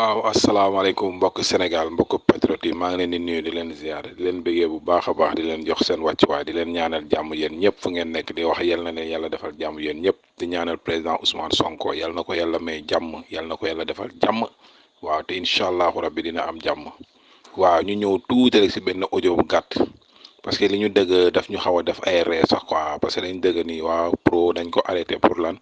waaw asalaamaaleykum mbokk Sénégal mbokk patriote yi maa ngi leen di nuyu di leen ziare di leen bëggee bu baax a baax di leen jox seen wàccuwaay di leen ñaanal jàmm yéen ñëpp fu ngeen nekk di wax yal na leen yàlla defal jàmm yéen ñëpp di ñaanal président Ousmane Sonko yal na ko yàlla may jàmm yal na ko yàlla defal jàmm waaw te incha allahu rabbi dina am jàmm waaw ñu ñëw tuuti rek si benn audio bu gàtt parce que li ñu dëgg daf ñu xaw a def ay ree sax quoi parce que dañ dëgg ni waaw pro dañ ko arrêté pour lan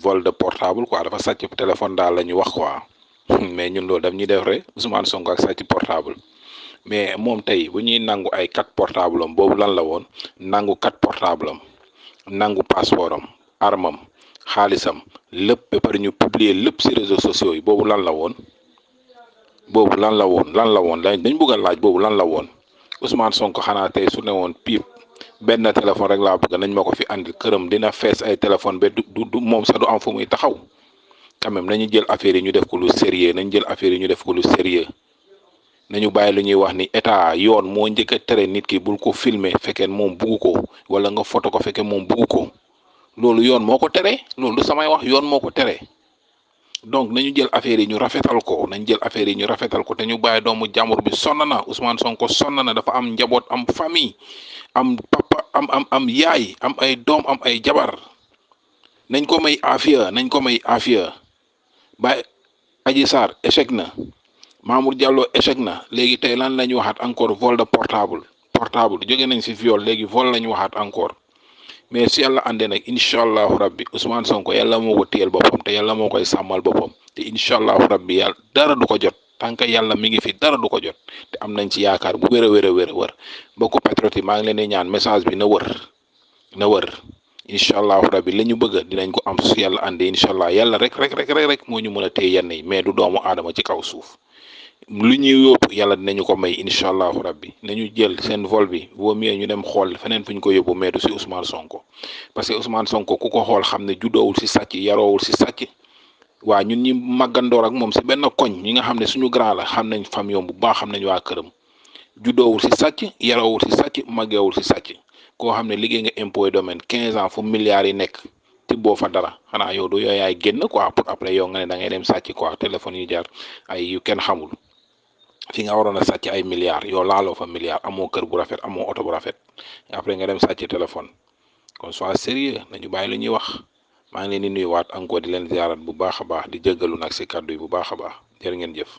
vol de portable quoi dafa sàcc téléphone daal la ñu wax quoi mais ñun loolu daf ñuy def rek Ousmane Sonko ak sàcc portable mais moom tey bu ñuy nangu ay 4 portable am boobu lan la woon nangu 4 portable am nangu passeport am armam xaalisam lépp ba pare ñu publier lépp si réseaux sociaux yi boobu lan la woon dañ bëgg a laaj boobu lan la woon Ousmane Sonko xanaa tey su ne woon piip benn téléphone rek laa bëgg nañ ma ko fi andi këram dina fees ay téléphone ba du moom sax du am fu muy taxaw quand même nañu jël affaire yi ñu def ko lu sérieux nañu bàyyi lu ñuy wax ni état yoon moo njëkk a tere nit ki bul ko filmer fekkee moom bugg ko wala nga photo ko fekkee moom bugg ko loolu yoon moo ko tere loolu du samay wax yoon moo ko tere donc nañu jël affaire yi ñu rafetal ko te ñu bàyyi doomu jàmbur bi sonn na Ousmane Sonko sonn na dafa am njaboot am famille am papa am yaay am ay doom am ay jabar nañ ko may afiya ba Adji Sarr échec na Mamour Diallo échec na léegi tey lan la ñu waxaat encore vol de portable jóge nañ si viol léegi vol la ñu waxaat encore mais si yàlla àndee nag incha allahu rabbi Ousmane Sonko yàlla moo ko téyel boppam te yàlla moo koy sàmmal boppam te incha allahu rabbi yàlla dara du ko jot tant que yàlla mi ngi fi dara du ko jot te am nañ ci yaakaar bu wér a wér mbokku patriote yi maa ngi leen di ñaan message bi na wër incha allahu rabbi la ñu bëgg dinañ ko am su yàlla àndee incha allah yàlla rek moo ñu mën a téye yenn yi mais du doomu aadama ci kaw suuf. lu ñuy yóbbu yàlla dinañu ko may incha allahu rabbi nañu jël seen vol bi vaut mieux ñu dem xool feneen fu ñu ko yóbbu mais du si Ousmane Sonko parce que Ousmane Sonko ku ko xool xam ne juddoowul si sàcc yaroowul si sàcc waa ñun ñi màggandoor ak moom si benn koñ ñi nga xam ne suñu grand la xam nañ famille bu baax xam nañ waa këram juddoowul si sàcc yaroowul si sàcc màggeewul si sàcc koo xam ne liggéey nga impôt domaine 15 ans fu milliards yi nekk tibboo fa dara xanaa yow du yooyaay génn quoi pour après yow nga ne da ngay dem sàcc quoi téléphone yi jar ay yu kenn xamul fi nga waroon a sàcc ay milliards yow laaloo fa milliards amoo kër bu rafet amoo oto bu rafet après nga dem sàcc téléphone kon soit sérieux nañu bàyyi lu ñuy wax maa ngi leen di nuyuwaat encore di leen ziarat bu baax a baax di jéggalu nag si kàddu yi bu baax a baax jërë ngeen jëf.